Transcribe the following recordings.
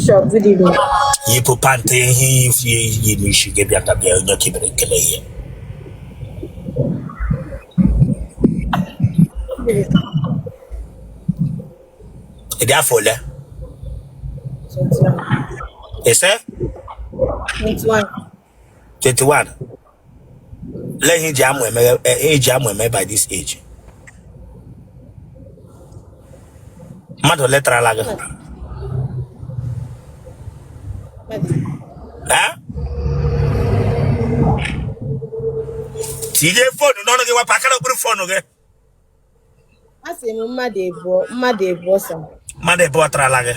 Bishop, good evening. Yipụ pant ihe yi n'isi gị bịa ka bịa onye kebere nkele ihe. Ị dị afọ ole? 21. Ise? 21. 21. Lee ihe iji amụ eme ihe iji amụ eme by this age. Mmadụ ole tarala gị? Eh? Tinye phone n'ọnụ gị, wepụ aka n'okpuru phone gị. Asị m mmadụ ịbụọ, mmadụ ịbụọ sir. Mmadụ ịbụọ tarala gị.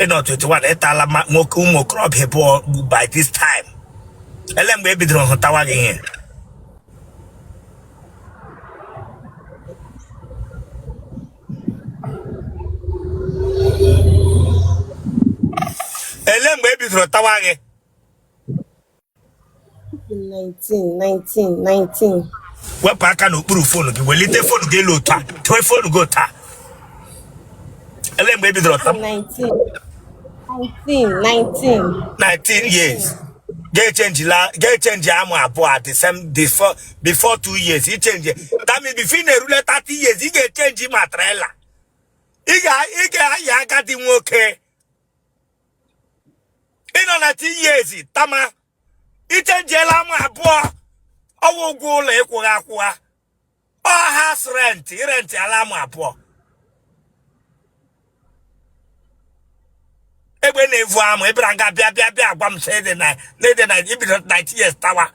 Ị nọ 21, ị tala nwoke ụmụ okorobịa ịbụọ by this time. Ele mgbe e bidoro hụtawa gị ihe? Ele mgbe e bidoro tawa gị? 19, 19, 19. Wepụ aka n'okpuru phone gị, welite phone gị elu otu a, tewe phone gị otu a. Ele mgbe e bidoro ta 19, 19, 19. 19 years ga-echenjila, ga-echenji amụ abụọ at the same before 2 years i change. That means before ị na-erule 30 years, ị ga-echenji ma trailer, ị ga-ayị agadi nwoke. Ị nọ 19 years tama, i chenjiela amụ abụọ. Ọ wụ ụgwọ ụlọ ịkwụgha akwụgha, ọ house rent, i rentiala amụ abụọ. Egbe na-evu amụ ịbịara nga bịa bịa bịa gwa m sị ịdị na ịdị na ibido 19 years tawa.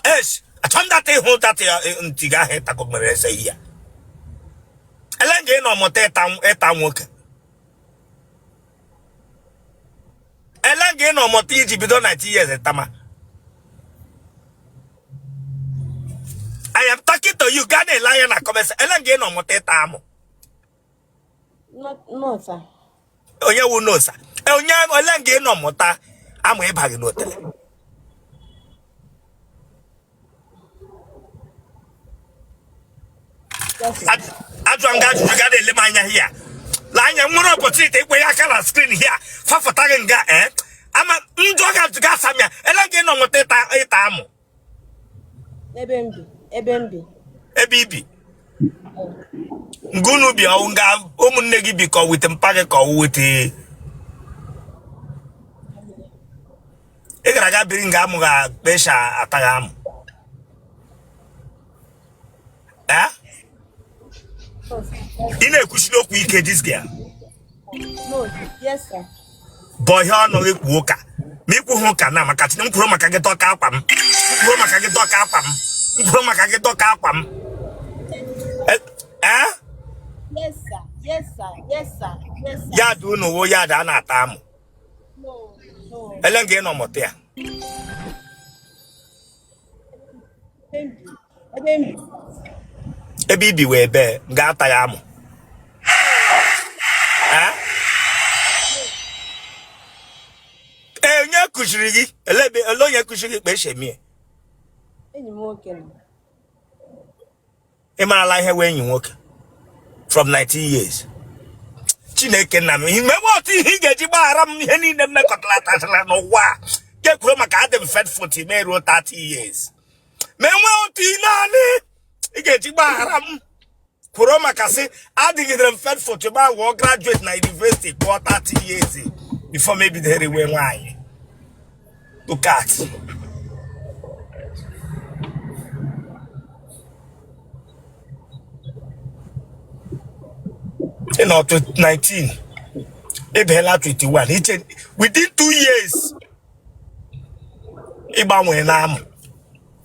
Es achọ m data ịhụ data ya ntị gị ahụ ịtago mere eze ya. Ele nga ị nọ mụta ịta nwoke? Ele nga ị nọ mụta iji bido 19 years tama? I am talking to you. Gaa na-ele anya na comment. Ele nga ị nọ mụta ịta amụ? No, sir. Onye wu no sir? Onye ole nga ị nọ mụta amụ ịba gị n'otele? Ajụọ m gị ajụjụ, gaa na-ele m anya here. Lee anya, m nwere opportunity ikwe ya aka na screen here, fafụta gị nga. Ee, ama njọ gị ajụ gị, asa m ya. Ele nga ị nọ mụta ịta amụ? Ebe m bi, ebe m bi. Ebe i bi, nga unu bi, ọ wụ nga ụmụnne gị bi, ka ọ with mpa gị, ka ọ with ị gara aga biri nga amụ ga kpesha ataghị amụ? Eh? Ị na-ekwusi okwu ike, this girl. No, yes, sir. Bụ ihe ọnụ gị kwuo ụka ma ị kwughị ụka na maka tinye m kwuru maka gị dọka akwa m, m kwuru maka gị dọka akwa m, m kwuru maka gị dọka akwa m. Eh? Eh? Yes, sir. Yes, sir. Yes, sir. Yes, sir. Ya dị unu wo ya dị a na-ata amụ. No, no. Ele nga ị nọ mụta ya? Ebe m bi. Ebe i bi wee bee nga ataghị amụ? Eh? Ee, onye kụziri gị? Ele ebe, ele onye kụziri gị kpa esi eme ya? Enyi m nwoke nọ. Ị marala ihe wụ enyi nwoke from 19 years? Chineke nna m, ime otu ihe ị ga-eji gbaghara m ihe niile m mekọtara tachara n'ụwa a. Ke kwuru maka adị m faithful till m eruo 30 years, ma enwee otu ihe naanị ị ga-eji gbaghara m, kwuru maka sị adịgidere m faithful till m aghọọ graduate na university, kụọ 30 years before m ebido eriwe nwaanyị. Look at ị nọ 19, ị bịala 21, iche within 2 years ịgbanwe na amụ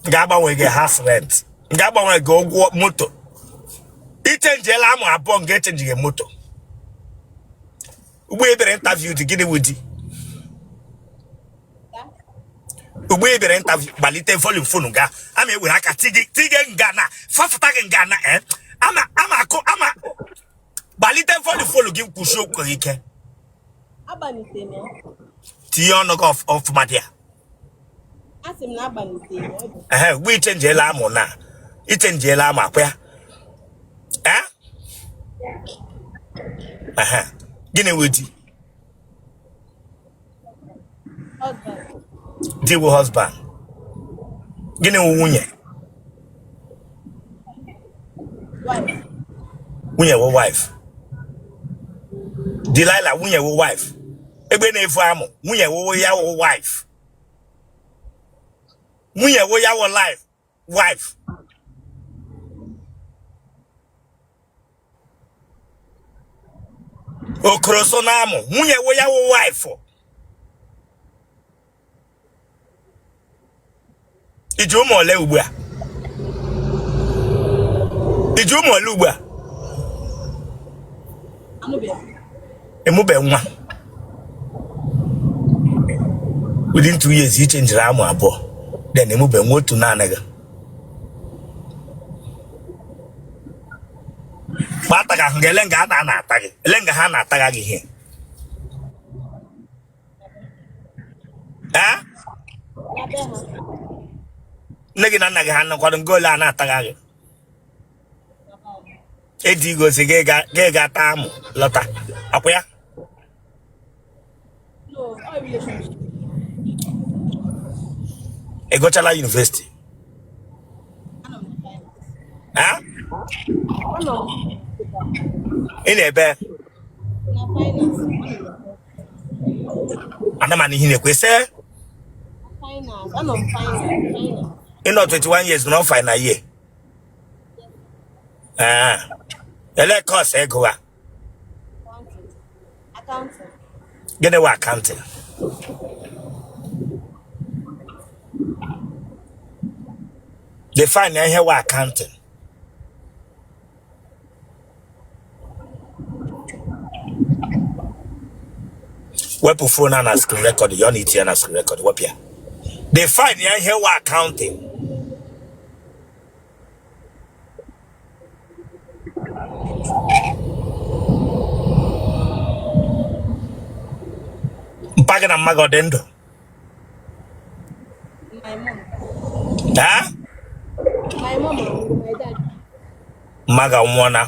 ga-agbanwe gị house rent, ga-agbanwe gị ụgwọ moto. I chenjiela amụ abụọ, nga echenji gị moto. Ugbu ị bịara interview dị, gịnị wụ di? Ugbu ị bịara interview, gbalite volume phone ga ama ewere aka tige nga na fafụta gị nga na eh ama ama akụ ama. Gbalite volume phone gị, kwusie okwu gị ike. Agbalite m ya. Tinye ọnụ gị ọfụma dị ya. Asị m na agbalite m ya, ọ dị. Ehe, ugbu i chenjiela amụ na i chenjiela amụ akwa ya, eh? Aha. Gịnị wụ di? Husband. Di wụ husband. Gịnị wụ nwunye? Wife. Nwunye wụ wife. Delilah, nwunye wụ wife. Egbe na-efu amụ, nwunye wụ ya wụ wife. Nwunye wụ ya wụ life wife. Okoroso na amụ, nwunye wụ ya wụ wife. I ji ụmụ ole ugbu a? I ji ụmụ ole ugbu a? Ị mụbe nwa. Within 2 years i chenjiri amụ abụọ, then ị mụbe nwa otu naanị gị. Mgbe ataga ahụ gị, ele nga a na-ata gị, ele nga ha na-ataga gị ihe. Ee? Na be ha. Nne gị na nna gị ha nọkwado nga ole a na-ataga gị? Eji gosi gị ga taa amụ lọta akwụ ya. No, all relationship. Ị gụchala university? Anọ m na finance. Ha? Anọ m Ị na-ebe na finance. Anọ m na ana m ihe na-ekwe sị finance. Anọ m finance. Finance. Ị nọ 21 years nọ final year. Ee, ele course ị gụwa? Accounting. Accounting. Gịnị wụ accounting? Define ihe wụ accounting. Wepụ phone a na screen record ya, ọ na-eti ya na screen record, wepụ ya. Define ya ihe wụ accounting. Mpa gị na mma gị ọ dị ndụ? My mom. Daa. My mom and my dad. Mma gị anwụọna?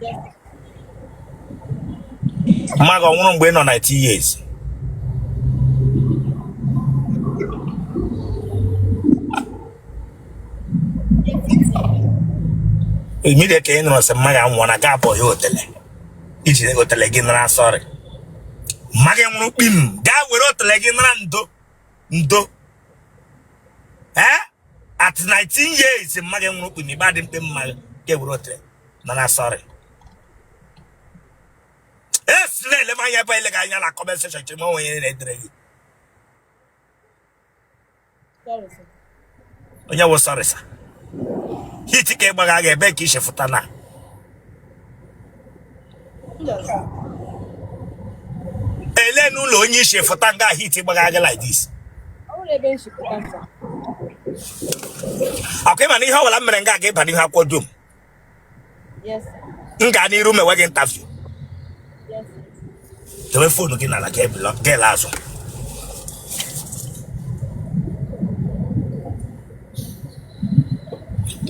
Yes. Mma gị ọ nwụrụ mgbe ị nọ 19 years? Immediately ị nụrụ sị mma gị anwụọna, gaa bọ ya otele iji otele gị nara sorry. Mma gị nwụrụ kpim, gaa were otele gị nara ndo ndo. Ee, at 19 years mma gị nwụrụ kpim, ịgba dị mkpe mma gị ga were otele nara sorry. Esi na-ele m anya ebe ele gị anya na comment section chema onye na-edere gị. Sorry, sir. Onye wụ sorry sir? Hit ka ị gbagha gị ebe ka i si fụta na Yes. ele n'ụlọ onye i si fụta nga hit gbagha gị like this? Ọ bụrụ ebe m si pụta, sir. Akwa ịma na ihe ọbụla m mere nga ga-ịba n'ihu akwụkwọ dum. Yes, sir. M gaa n'iru mewe gị interview. Yes, sir. Dewe phone gị n'ala ka ga ele azụ.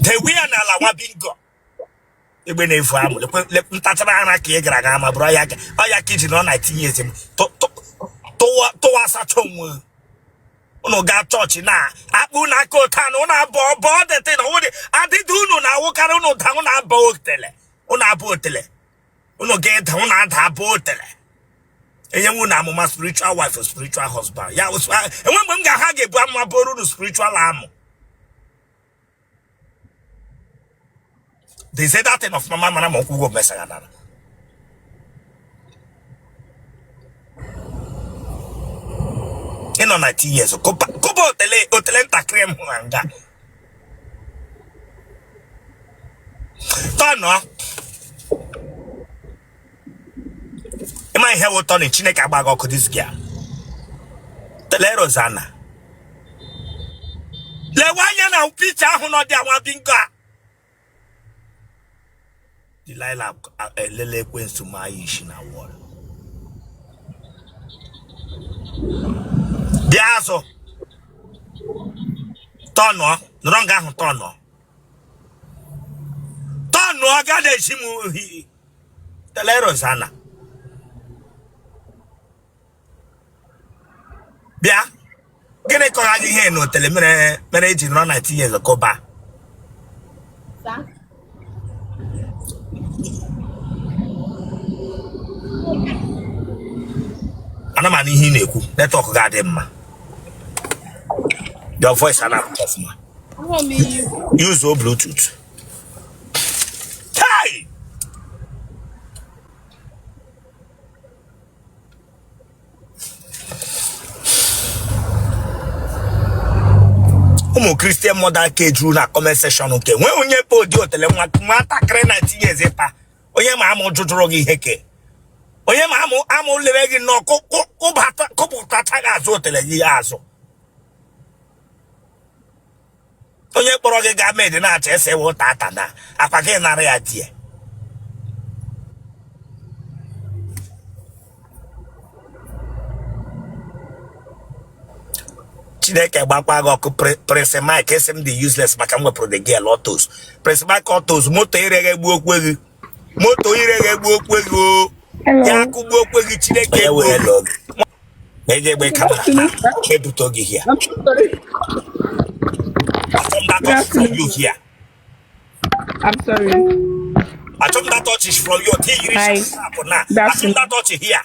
Dewe ya n'ala nwa bingo. Egbe na-efu amụ ntachara ara ka ị gara aga ma bụrụ ọya ọya ka iji nọ na tinye ezi m tụwa asacha onwe unu gaa chọọchị na akpụ na aka ụta na unu abụọ bọọ dete na ụdị adịdị unu na-awụkarị unu da unu abụọ otele unu abụọ otele unu ga-eda unu ada abụọ otele enyewe unu amụma spiritual wife, spiritual husband ya enwe mgbe m ga-ha ga-ebu amụma bụrụ unu spiritual amụ. They say that thing of mama mara ma ọkwụgwọ mesara nara. Ị nọ 19 years kụba kụba otele otele ntakịrị m hụrụ nga tọnụọ. Ịma ihe wụ tọnụ? Chineke agbaghị ọkụ this girl. Tele Rosanna, lewe anya na picture ahụ nọ dị anwa bingo a. Delilah elele ekwensu ma ya isi na wall. Bịa azụ, tọnụọ, nọrọ nga ahụ, tọnụọ, tọnụọ, ga na-esi m ohi. Tele Rosanna bịa, gịnị kọrọ gị ihe n'otele mere mere eji nọrọ 19 years kụba? Sir? Ana m anụ ihe ị na-ekwu, network gị adị mma, your voice ana-apụta ọfụma. Ahụ m ihe ikwu. Use o Bluetooth. Hey! Ụmụ Christian mother ka ejuru na comment section nke nwee onye pe odi otele nwa nwatakịrị 19 years ịpa. Onye ma amụ jụjụrụ gị ihe ke onye ma amụ amụ lere gị nnọọ kụpụtacha gị azụ otele gị azụ. Onye kpọrọ gị gaa med na-achọ ese wụ tata na akwa gị nara ya die. Chineke gbakwa gị ọkụ. Prince Mike esi m dị useless maka m wepụrụ the girl autos. Prince Mike autos, moto ireghe egbu okwe gị, moto ireghe egbu okwe gị o ya Hello. akụgbu okwe gị. Chineke egbuo gị ma ị ga-egbe Good camera afternoon, na sir. ebuto gị here. I'm so sorry. Achọ m that Good touch from afternoon. you here. I'm sorry. Achọ m that touch from you till yiri Hi. sharp na Good achọ m afternoon. that touch here.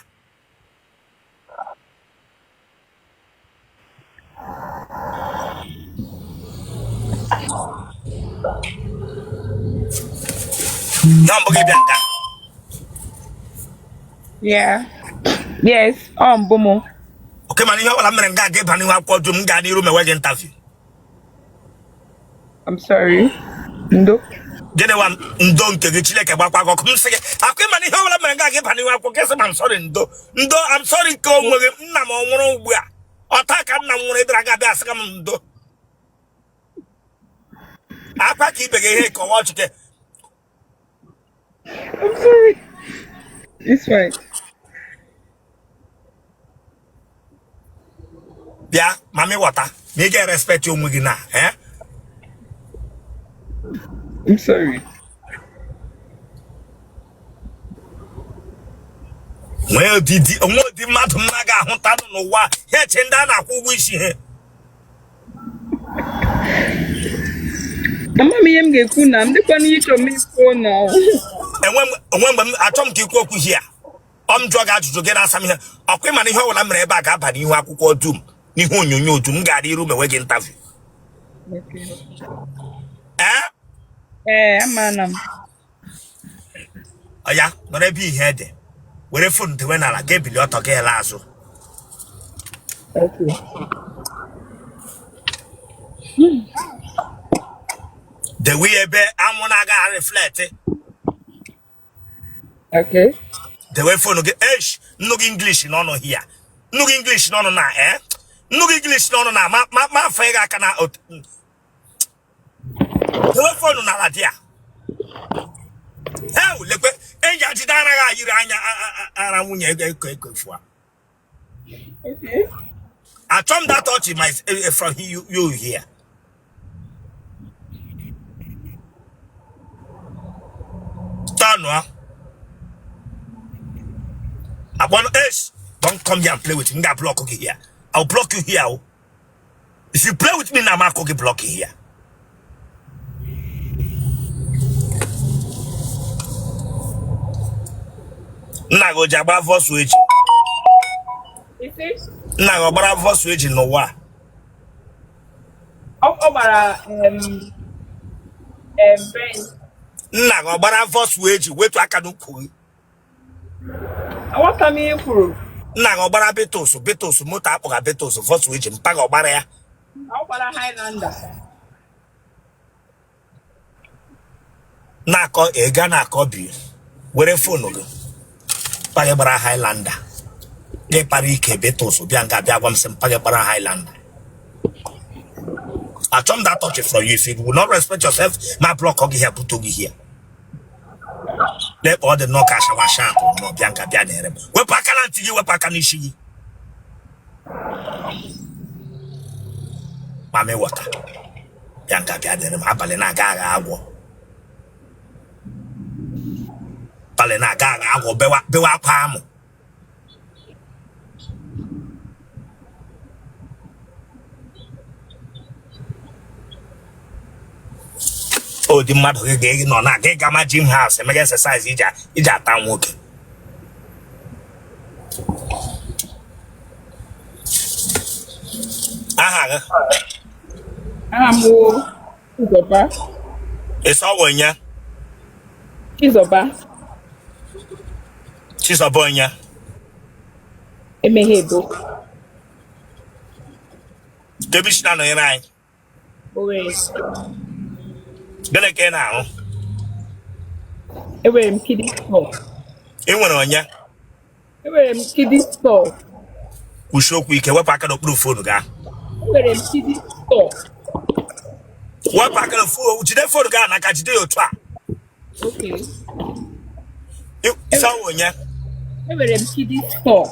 Na mbụ gị bịa nga? Yeah. Yes. Bomo. Oke mana ihe ọbụla m mere nga ga-ịba n'ihu akwụkwọ dum m gaa n'iru mewe gị interview. I'm sorry. Ndo. Gịnị wa ndo nke gị? Chineke gbakwa gị ọkụ. M sị gị akwa ịma na ihe ọbụla mere nga ga-ịba n'ihu akwụkwọ gị sị ma I'm sorry, ndo ndo, I'm sorry nke onwe gị. Nna m ọ nwụrụ ugbu a ọta ka nna m nwụrụ ịbịara ga abịa asị m ndo akwa ka ibe gị ihe kọwa ọchịke. I'm sorry. It's fine. Bịa mami wọta ma ị ga-erespect onwe gị na eh? I'm sorry. Nwee ụdị onwe ụdị mmadụ m na ga-ahụta n'ụwa ha eche ndị a na-akwụ ụgwọ isi ha. Ama m ihe m ga-ekwu na m dịkwa n'ihe ịchọ m ikwu na. Enwe onwe mgbe m achọ m ka ikwu okwu hia ọ m jụọ gị ajụjụ gị na-asa m ihe ọkwa ịma na ihe ọbụla m mere ebe a ga-aba n'ihu akwụkwọ dum, n'ihu onyonyo dum m gara iru mewe gị interview. Okay. Ee. Ee, ama na m. Ọ ya nọrọ ebe ihe dị were phone dewe n'ala ga-ebili ọtọ gị ele azụ. Okay. Dewe ya ebe anwụ na-agaghị reflect. Okay. Dewe phone gị esh nnu gị English n'ọnụ hia nnu gị English n'ọnụ na eh nnu gị English n'ọnụ na ma ma ma afọ gị aka na dewe phone n'ala dị ya heu lekwe enyi ajide anaghị ayiri anya ara nwunye ego eko eko efu a. Okay. Achọ m that touch my from you, you here. Turn on. I want Ace. Don't come here and play with me. I block you here. I'll block you here. Oh. If you play with me now, I'm going to block you here. Nna gị o ji agba Volkswagen? Isi? Nna gị ọ gbara Volkswagen n'ụwa a? Ọ gbara Benz. Nna gị ọ gbara Volkswagen? Wetu aka n'ukwu gị. Aghọta m ihe i kwuru. Nna gị ọ gbara Beetles, Beetles, moto akpọga Beetles, Volkswagen, mpa gị ọ gbara ya? Ọ gbara Highlander. Na-akọ ega na-akọ bi were phone gị. Mpa gị gbara Highlander, gị kpara ike Beetles bịa nga bịa gwa m sị mpa gị gbara Highlander. Achọ m that touch from you. If you will not respect yourself, ma block gị here, buto gị here. Lekpa ọ dị nnọọ ka ashawa akụ nnọọ bịa nga bịa na-ere m. Wepụ aka na ntị gị, wepụ aka n'isi gị. Mami wọta bịa nga bịa na-ere m abalị na-aga agha agwọ abalị na-aga agha agwọ. agwọ bewa bewa akwa amụ. Ụdị mmadụ gị ga nọ na gị gama gym house emega exercise iji ata nwoke. Aha gị? Aha m wụ Chizọba. Ị sị ọ wụ onye? Chizọba. Chizọba onye? Emeghe ebo. Kee ebe i si na-anọnyere anyị? Owerri. Gịnị ka ị na-arụ? Enwere m kiddie store. Ị nwere onye? Enwere m kiddie store. Kwusie okwu ike, wepụ aka n'okpuru phone gị ahụ. Enwere m kiddie store. Wepụ aka na phone, jide phone gị ahụ n'aka, jide ya otu a. Okay. Ị sị ọ wụ onye? Enwere m kiddie store.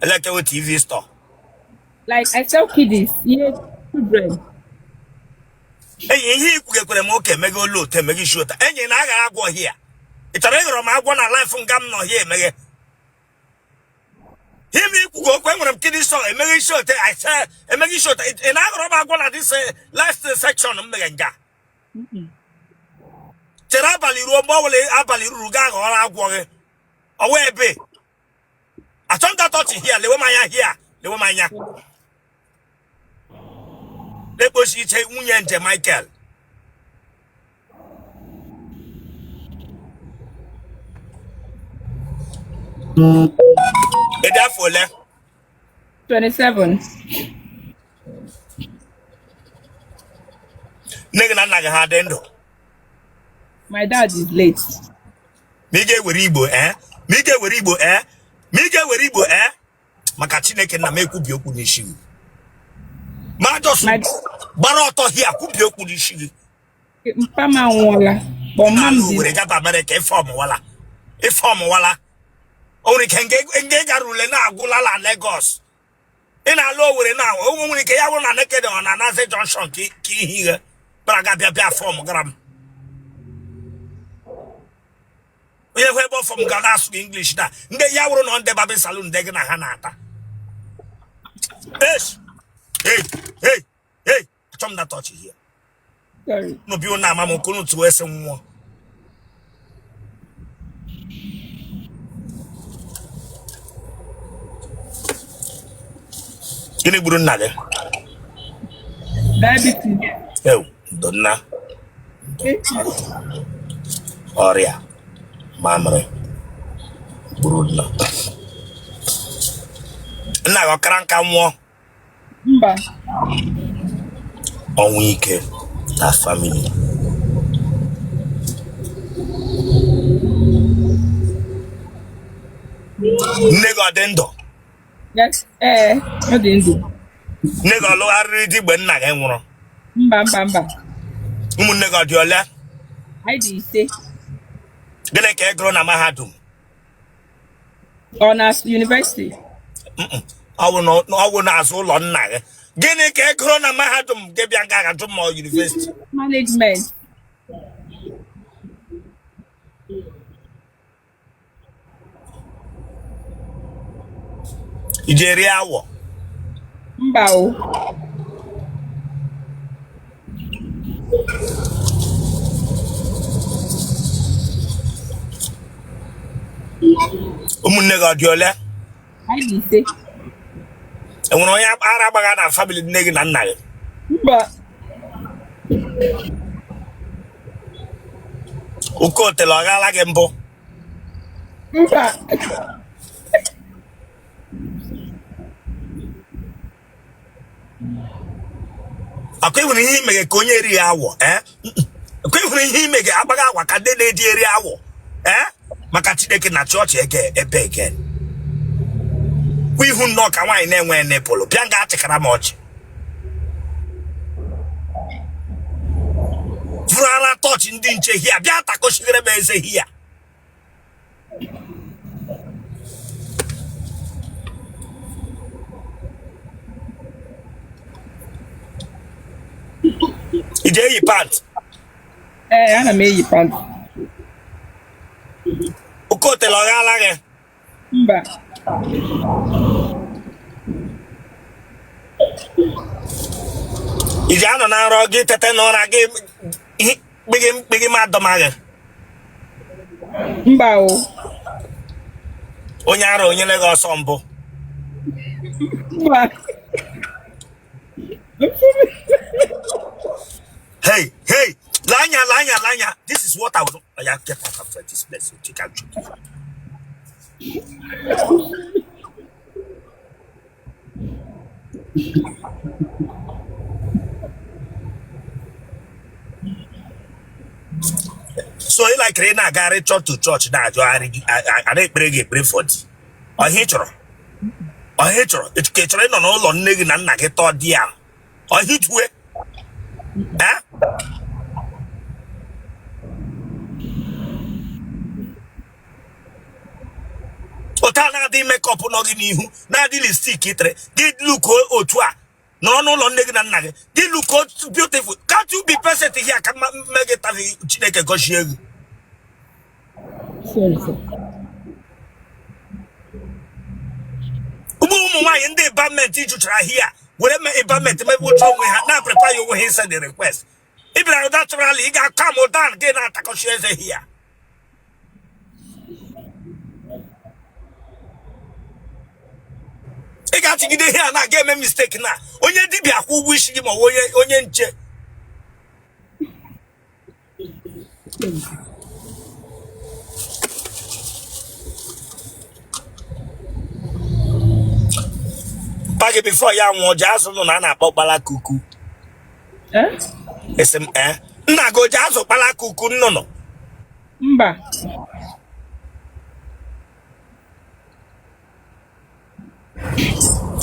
Elekewe TV store. Like I sell kiddies, ihe children. Enyi, ihe ikwu gekwere m oke emeghe olu otu emeghe isi ụta. Enyi na aghara agwọ hia. Ị chọrọ ịghọrọ m agwọ na live nga m nọ hia emeghe. Ihe m ikwu okwu enwere m kiddie store emeghe isi otu I sell emeghe isi otu ị na-aghọrọ m agwọ na this live section m meghe nga. Chere abalị ruo mgbe ọ bụla abalị ruru gaa ghọrọ agwọ gị. Ọwa ebe. Achọ m touch here, lewe m anya here, lewe m anya. Lekpochi iche nwunye nje Michael. Ị dị afọ ole? 27. Nne gị na nna gị ha dị ndụ? My dad is late. Ma ị ga-ewere igbo ee ma ị ga-ewere igbo ee ma ị ga-ewere igbo ee maka Chineke nna m ekwubi okwu n'isi gị ma just gbara ọtọ hia kwubi okwu n'isi gị. Mpa m anwụọla, but mma m dị. Were gaba Amerịka ife ọmụwala ife ọmụwala o nwere ike nga ị gara ule na-agwụla na Lagos ị na-ala Owerri na o nwere ike ya wụrụ na Nekede ọ na Naze Junction ka ihe ihe bara ga bịa bịa form gara m onye hụ ebe form ga na-asụ gị English na ndị ya wụrụ na ndị barbing salon ndị gị na ha na-ata. Hey, hey, hey, achọ m na touch here. Sorry. N'obi unu ama m nke unu tụọ ese nwụọ. Gịnị gburu nna gị? Diabetes. Ew, ndo nna. Ọrịa mamịrị gburu nna. Nna gị ọ kara nka nwụọ? Mba. Ọnwụ ike na family. Nne gị ọ dị ndụ? Yes, ee, ọ dị ndụ. Nne gị ọ lụgharịrị di mgbe nna gị nwụrụ? Mba, mba, mba. Ụmụnne gị ọ dị ole? Anyị dị 5. Gịnị ka ị gụrụ na mahadum? Ọ na university? Ọ wụ n'azụ ụlọ nna gị. Gịnị ka ị gụrụ na mahadum gị bịa nga agajụ ma university? Management. I ji eri awọ? Mba o. Ụmụnne gị ọ dị ole? Anyị dị 5. Enwere onye ara gbagha na family nne gị na nna gị? Mba. Oke otele ọ ghala gị mbụ? Mba. Akwa ịhụrụ ihe imeghe ka onye erighị awọ ee akwa ịhụrụ ihe imeghe agbaghị agwa ka ndị na-eji eri awọ ee maka Chineke na chọọchị eke ebe eke kwa ihu nnọọ ka nwaanyị na-enwe nipple bịa nga achịkara m ọchị fụrụ ara tọọchị ndị nche hia bịa takọchigere m eze hia. I ji eyi pant? Ee, ana m eyi pant. Okootele ọ ghala gị? Mba. Iji anọ na nrọ gị tete n'ụra gị kpịgị mkpịgị ma adọma gị? Mba o. Onye ara o nyere gị ọsọ mbụ? Mba. Hey, hey, lanya, lanya, lanya. This is what I was. Oh, yeah, get out of this place. You think I'm joking? So ị likere ị na-agagharị church to church na-ajụgharị gị a na-ekpere gị ekpere for di ọ ihe ị chọrọ ọ ihe ị chọrọ ka ị chọrọ ịnọ n'ụlọ nne gị na nna gị tọọ di ya ọ ihe ichue eh? Otu a na-adị makeup nọ gị n'ihu na-adị lipstick tere gị look otu a nọrọ n'ụlọ nne gị na nna gị gị look beautiful. Can't you be patient here ka mme gị tavi Chineke gọzie gị? Sorry, sir. Ụmụ nwaanyị ndị ịbamenti jụchara here were mee ịbamenti mebụcha onwe ha na prepare onwe ha send the request. Ị bịara naturally, ị ga-calm down gị na-atakọchi eze here. Ị ga-achịgide ihe a na-aga eme mistake na onye dibịa akwụ ụgwọ isi gị ma ọ bụ onye nche. Mpa gị before ya nwụọ ji azụ nnụnụ a na-akpọ kpalakuku. Eh? Esi m ee nna gị o ji azụ kpalakuku nnụnụ? Mba.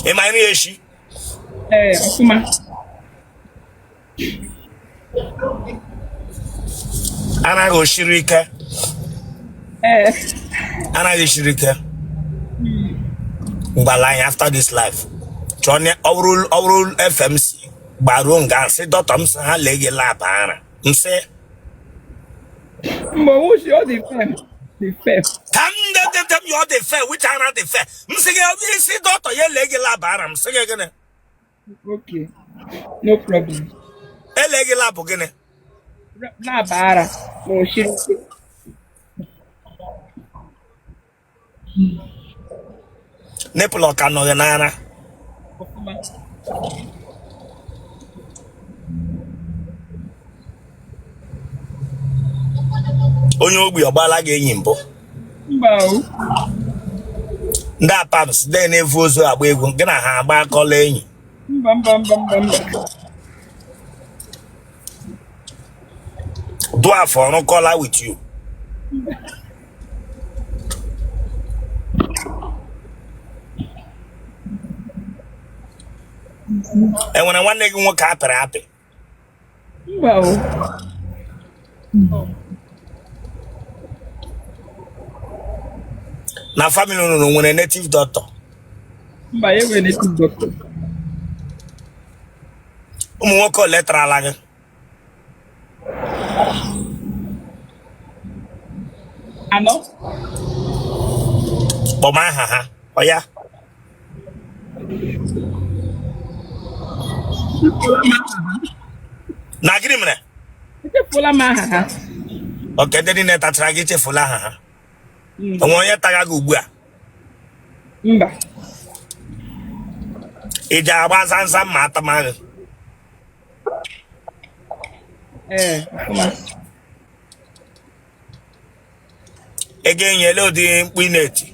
Ị ma nri eshi? Ee, ọfụma. Anaghị oshiri ike? Ee. Anaghị eshiri ike. Mgbala anya after this life chọọ ọ bụrụ FMC gbaruo nga sị dọkịta m sị ha lee gị lab ara m sị Mgbe owuchi ọ dị firm. Dị firm. Ka m dem ya ọ dị fair, which ara dị fair? M sị gị isi dọkịta ya lee gị lab ara m sị gị gịnị? Okay. No problem. Ele gị lab gịnị? Lab ara ma o shiri ike. Nipple ọ ka nọ gị n'ara? Ọfụma. Onye ogbi ọ gbaala gị enyi mbụ? Mba o. Ndị apams ndị na-evu ozu agba egwu gị na ha agba akọla enyi? Mba mba mba mba mba. Dwarf ọrụkọla with you? Enwere nwanne gị nwoke apịrị apị? Mba o. Na family unu nwere native doctor? Mba, ya nwere native doctor. Ụmụ nwoke ole tarala gị? 4. Kpọm aha ha ọ ya. Na gịnị mere? Echefuola m aha ha. Okay, ndị niile tachara gị echefula aha ha. Onwe onye tara gị ugbu a? Mba. Ị ji agba zamzam ma atamaghị? Ee, ọfụma. Ị ga-enyele ụdị mkpu ị na-eti?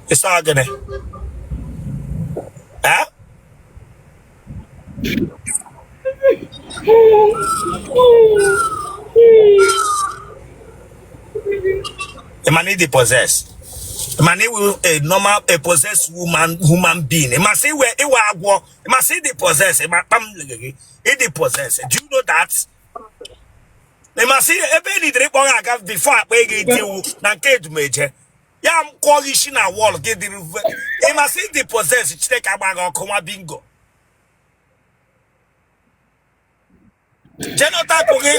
Ịsa gịnị? Eh? Ị ma na ị dị possessed? Ị ma na ị wụ a normal a possessed woman human being? Ị ma sị iwe ịwa agwọ? Ị ma sị ị dị possessed? Ị ma kpam lege gị? Ị dị possessed? Do you know that? Ị ma sị ebe ị nidere ịkpọ gị aga before akpa ego iti iwu na nke edumeje ya m kụọ gị isi na wall gị dịrị ị ma sị ị dị possessed? Chineke agba gị ọkụ nwa bingo. Genotype gị.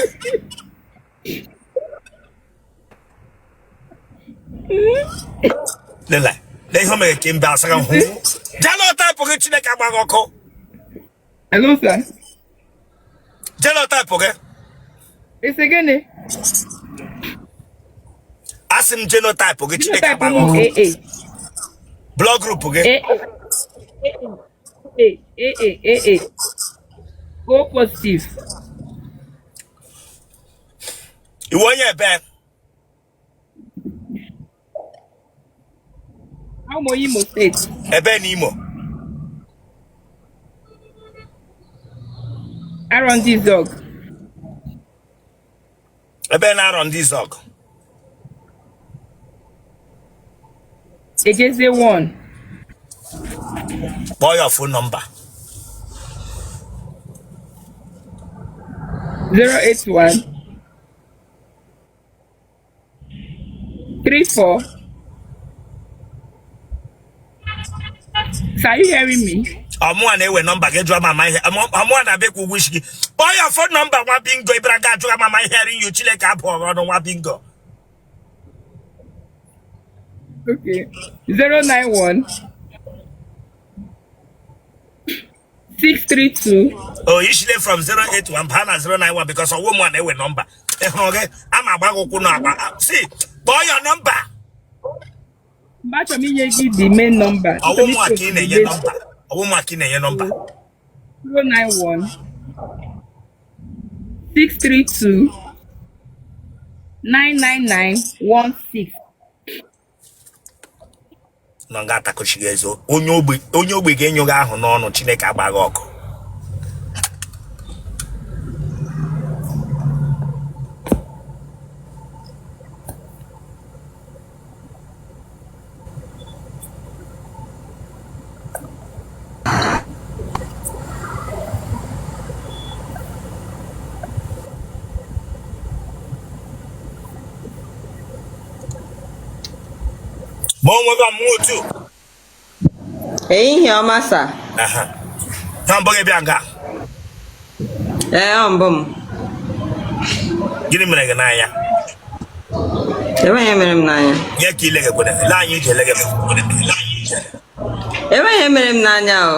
Lele, lee ihe o mere ka mbe asaga hụ. Genotype gị Chineke agbaghị ọkụ. Hello, sir. Genotype gị. Ị sị gịnị? Asị m genotype gị Chineke Genotype agbaghị m ọkụ. AA. Blood group gị. AA. AA. AA. AA. O positive. Ị wụ onye ebe? Awụ m onye Imo State. Ebe na Imo. Arondizuogu. Ebe na Arondizuogu. Ejezie 1. Kpọọ ya phone number. 081 34. Sir, are you hearing me? Ọ mụwa na-ewe nọmba gị jụọ mama ihe ọ mụwa na-abịa ịkwụ ụgwọ isi gị. Kpọọ ya phone number nwa bingo ịbịara ga ajụga mama hearing you Chineke abụọ ọnụ nwa bingo. Okay. 091 632. Oh, ishile from 081 baa na 091 because ọ wụ mụwa na-ewe nọmba. Ị hụrụ gị ama agba gị ụkwụ n'akpa. Si kpọọ ya nọmba. Mgbe achọrọ m inye gị the main number. Ọ wụ mụwa ka ị na-enye nọmba. Ọ wụ mụwa ka ị na-enye nọmba. 091 632 99916. Nọ nga atakọchighị ezo onye ogbe ga-enyo gị ahụ n'ọnụ Chineke agbaghị ọkụ. Ma onwe gị ọmụmụ otu. Ehihie ọma sir. Na mbụ gị bịa nga. Ee, ọ mbụ m. Gịnị mere gị n'anya? Enweghị ihe mere m n'anya. Nye ka ile gị kwere. Lee anyị iji ele gị. Enweghị ihe mere m n'anya o.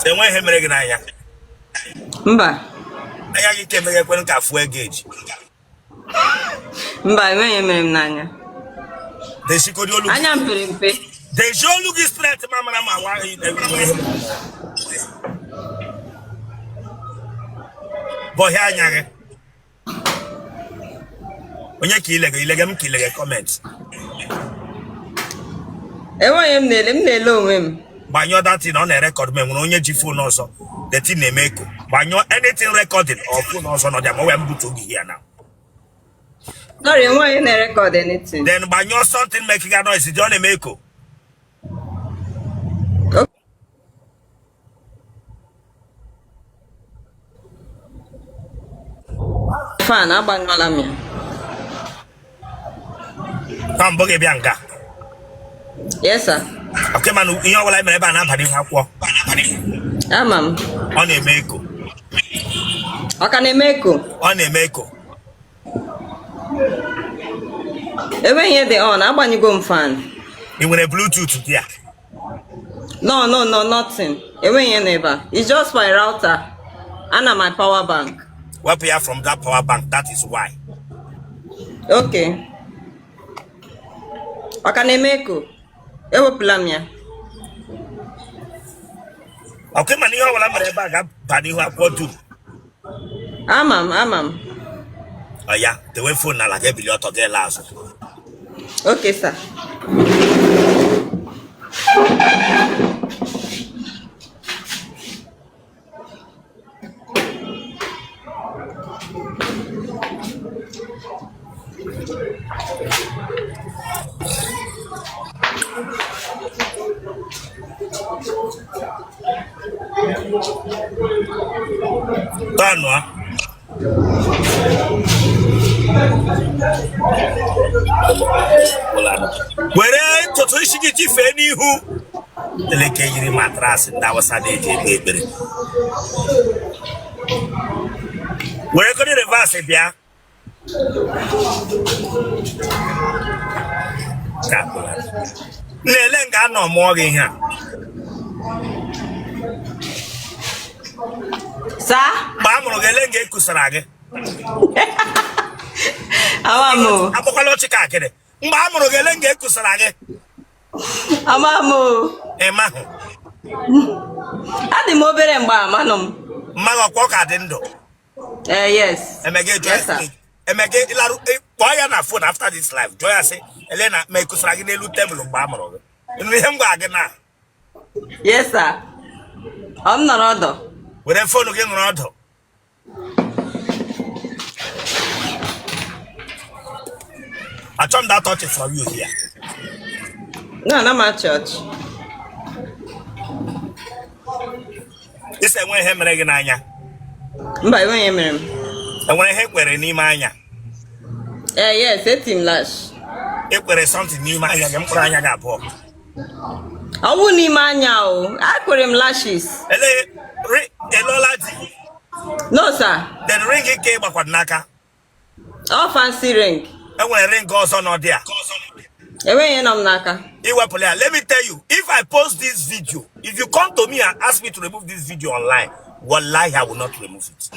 Enweghị ihe mere gị n'anya. Mba. Anya gị ka emeghe kwere ka fuel gauge. Mba, enweghị ihe mere m n'anya. Desikodi olu gị. Anya m pere mpe. Dezi olu gị straight ma mara ma wa bọhịa anya gị. Onye ka ilege ilege m ka ilege comment. Enweghị m na-ele m na-ele onwe m. Gbanyụọ that thing ọ na-erecord ma enwere onye ji phone ọzọ. The thing na-eme echo. Gbanyụọ anything recording or phone ọzọ nọ there ma o wee mbutu gị here now. Sorry, enweghị na-erecord anything. Then gbanyụọ something making a noise dị ọ na-eme echo. Fan agbanyụọla m ya. Na mbụ gị bịa nga. Yes sir. Okay, mana ihe ọbụla mere ebe a na-aba n'ihu akwụkwọ. Ama m. Ọ na-eme echo. Ọ ka na-eme echo? Ọ na-eme echo. Enweghị ihe dị on, agbanyụgo m fan. Ị nwere bluetooth dị ya? No, no, no, nothing. Enweghị ihe nọ ebe a. It's just my router and my power bank. Wepụ ya from that power bank, that is why. Okay. Ọ ka na-eme echo? Ewepụla m ya. Okay, mana ihe ọbụla mere ebe a ga-aba n'ihu akwụkwọ dum. Ama m, ama m. Ọ ya, dewe phone n'ala ga ebili ọtọ gị laa azụ. Okay, sir. Tọnụọ. Were ntutu isi gị chifee n'ihu. Eleke yiri matrasị ndị Awụsa na-eji ekpe ekpere. Were godi reverse bịa. Ka agbụla. Na-ele nga anọ mụọ gị ihe a. Sir? Mgbe a mụrụ gị, ele nga ekusara gị? Ama m o. Akpọkwala ọchị ka akịrị. Mgbe a mụrụ gị, ele nga ekusara gị? Ama m o. Ị mahụ? Adị m obere mgbe amanụ m. Mma gị ọkwa ọ ka dị ndụ? Eh, yes. Emege jụọ. Yes, sir. Emege ịlarụ, kpọọ ya na phone after this live, jụọ ya sị ele na ma ekusara gị n'elu tebụl mgbe a mụrụ gị. Ị nụrụ ihe m gwara gị na? Yes, sir. Ọ m nọrọ ọdụ. Were phone gị nọrọ ọdụ. Achọ m that touch from you here. No, na ma church. Ị sị enwe ihe mere gị n'anya? Mba, enweghị ihe mere m. Enwere ihe ekwere n'ime anya? Eh, yes, eti m lash. Ekwere something n'ime anya gị, mkpụrụ anya gị abụọ? Ọ wụ n'ime anya o. Akwere m lashes. Ele ị lụọla di? No, sir. Then ring nke ị gbakwara n'aka? Ọ fancy ring. Enwere ring ọzọ n'ọdị a? Enweghị ihe nọ m n'aka. Iwepụla ya. Let me tell you, if I post this video, if you come to me and ask me to remove this video online, wallahi, I will not remove it.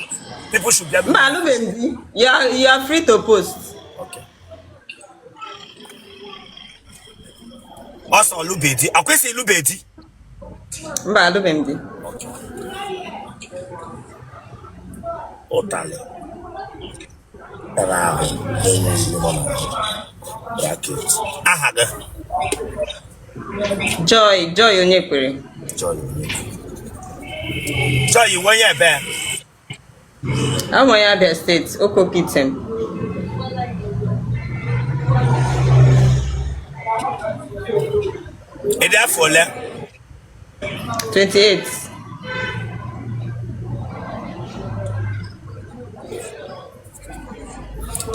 People should be Mba, alụbeghị m di. You are free to post. Okay. Ọsọ lụbe di, akwesịghị lụbe di. Mba, alụbeghị m di. Ụtalị tara ahụ na-enweghị ihe nọ na bracket. Aha gị? Joy, Joy Onyekwere. Joy onye? Joy iwe onye ebe? Abụ onye Abia Steeti, Okoko Item. Ị dị afọ ole? 28.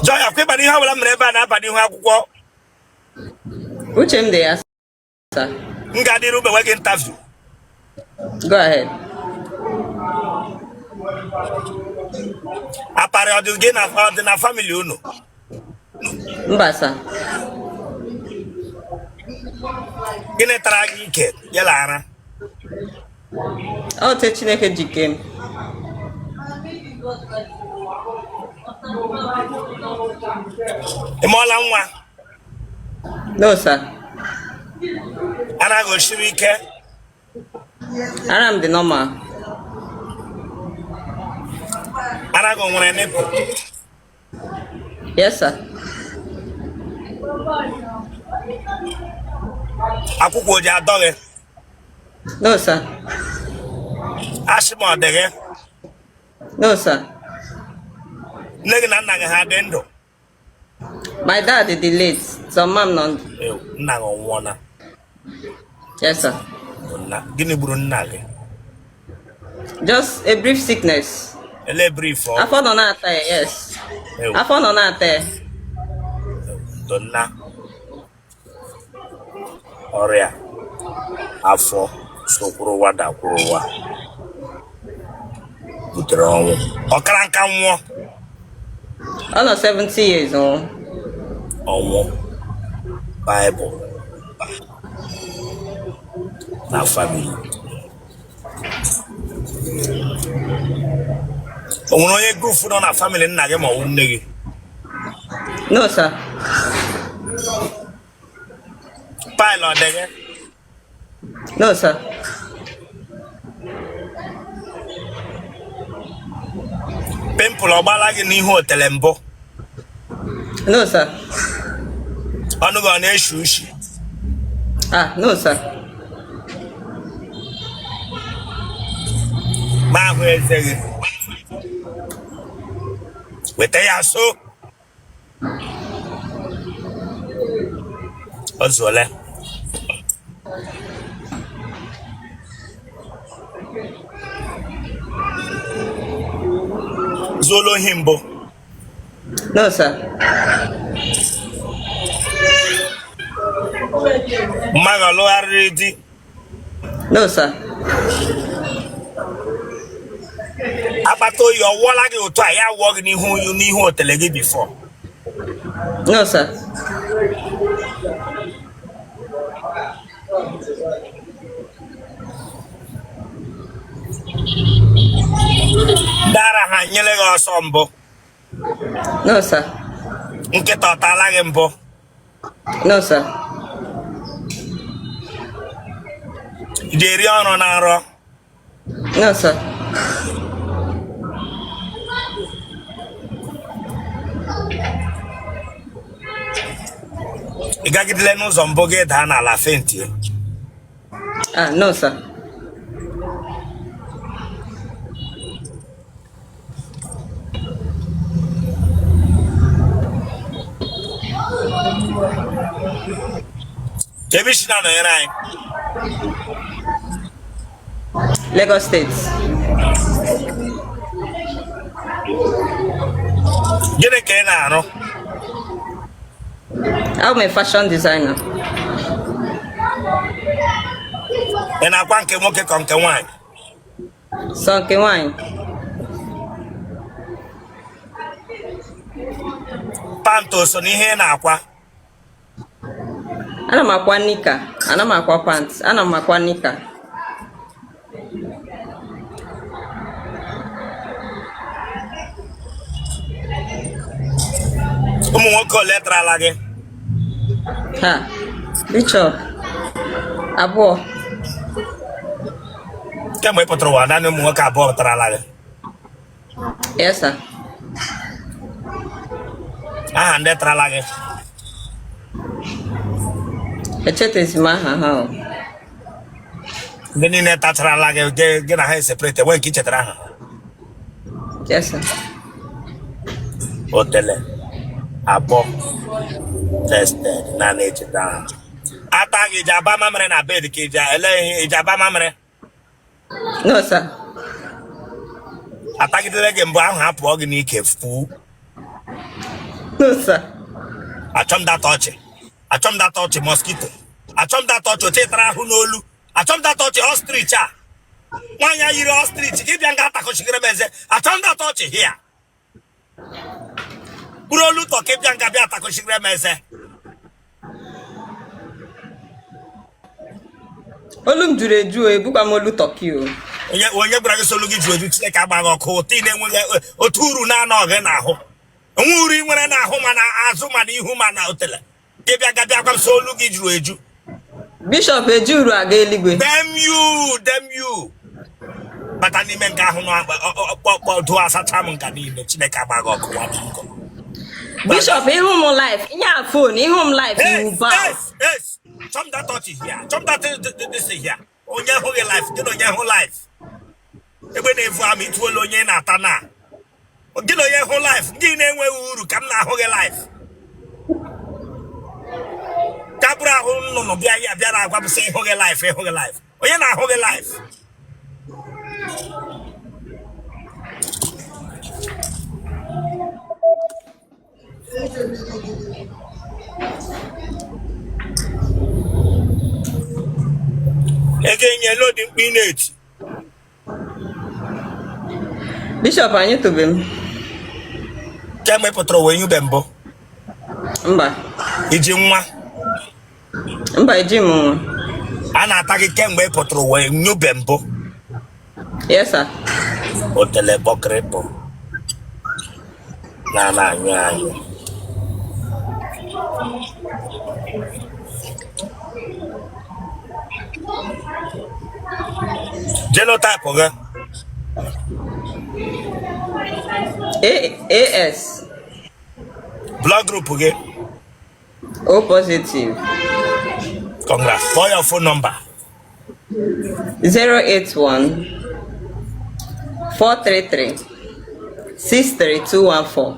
Joy, akwa ịba n'ihe ọbụla m mere ebe a na-aba n'ihu akwụkwọ. Uche m dị ya, sir. M ga-adịrị ube gị interview. Go ahead. Aparị ọ dị gị na ọ dị na family unu? Mba, sir. Gịnị tara gị ike yala ara? Ọ te Chineke ji kee m. Ị mụọla nwa? No, sir. Ara gị o shiri ike? Ara m dị normal. Ara gị o nwere nipple? Yes, sir. Akwụkwọ o ji adọ gị? No, sir. Ashị ma ọ dị gị? No, sir. Nne gị na nna gị ha dị ndụ? My dad dị late. So mama m nọ ndụ. Ew, nna gị ọ nwụọla? Yes, sir. Nna gịnị gburu nna gị? Just a brief sickness. Ele brief ọ? Afọ nọ na-ata ya, yes. Ew, Afọ nọ na-ata ya. Ndo nna. Ọrịa afọ sokwuruwa dakwuruwa butere ọnwụ. Ọkara nka nwụọ? Ọ nọ 70 years old. Ọnwụ Baịbụl na family. O nwere onye goof nọ na family nna gị ma ọ bụ nne gị? No, sir. Pile ọ dị gị? No, sir. Pimple ọ gbala gị n'ihu otele mbụ? No, sir. Ọnụ gị ọ na-eshi ushi? Ah, no, sir. Ma ahụ eze gị, weta ya so o zuole. Zuola ohi mbụ? No, sir. Mma gị ọ lụgharịrị di? No, sir. Akpata oyi ọ wụọla gị otu a ya wụọ gị n'ihu n'ihu otele gị before? No, sir. Ndị ara ha nyere gị ọsọ mbụ? No, sir. Nkịta ọ taala gị mbụ? No, sir. Ị ji eri ọrụ na nrọ? No, sir. Ị gagidele n'ụzọ mbụ gị daa n'ala faintie? Ah, no, sir. Ebe i si na-anọnyere anyị? Lagos State. Gịnị ka ị na-arụ? I'm a fashion designer. Ị na-akwa nke nwoke ka nke nwaanyị? Sọ nke nwaanyị. Pant o so n'ihe ị na-akwa? Ana m akwa knicker, ana m akwa pant, ana m akwa knicker. Ụmụ nwoke ole tarala gị? Ha, Bishop, abụọ. Kemgbe ị pụtara ụwa, naanị ụmụ nwoke abụọ tarala gị? Yes, sir. Aha ndị tarala gị? Echetezi m aha ha o. Ndị niile tacharala gị, gị na ha eseparate, enwe nke i chetara aha? Yes, sir. Otele abụọ tested na na-echeta aha. Ata gị, iji aba mamịrị na bed ka iji ele ihe iji aba mamịrị? No, sir. Atagidere gị mbụ ahụ apụọ gị n'ike fuo? No, sir. Achọ m data ọchị, achọ m data ọchị mosquito, achọ m data ọchị otu ị tara ahụ n'olu, achọ m data ọchị ostrich a nwaanyị a yiri ostrich gị bịa nga atakọchigere m eze, achọ m data ọchị hia bụrụ olu tọ ka ị bịa nga bịa atakọchigere m eze. Olu m juru eju o, ebukwa m olu turkey o. Onye onye gwara gị sị olu gị juru eju? Chineke agba gị ọkụ. Otu ị na-enweghị otu uru na-anọ gị n'ahụ, onwe uru ị nwere n'ahụ, ma na azụ ma na ihu ma na otele, gị bịa ga bịa gwa m sị olu gị juru eju. Bishop, eji uru aga eluigwe. Damn you, damn you. Bata n'ime nke ahụ ọkpọkpọ do asacha m nka niile. Chineke agba gị ọkụ nwa biko. Bishop, ịhụ m live, nye a phone, ịhụ m live, you bow. Yes, yes. Chọm that touch here. Chọm that this here. Onye hụ gị live, gị na onye hụ live. Egbe na-evu ama ituola onye na-ata na. Gị na onye hụ live, gị na-enweghị uru ka m na-ahụ gị live. Ka bụrụ ahụ nnụnụ bịa ya bịara agwa m sị ịhụ gị live, ịhụ gị live. Onye na-ahụ gị live? Ego enye lodi mkpi na-eti. Bishop, anyị tobe m. Kemgbe ị pụtara ụwa enyube mbụ? Mba. Iji nwa? Mba, eji m nwa. A na-ata gị kemgbe ị pụtara ụwa enyube mbụ? Yes, sir. Otele bọkịrịpụ na-ana anyụ anyụ. Genotype gị? AS. Blood group gị? O positive. Congrats. For your phone number. 081 433 63214.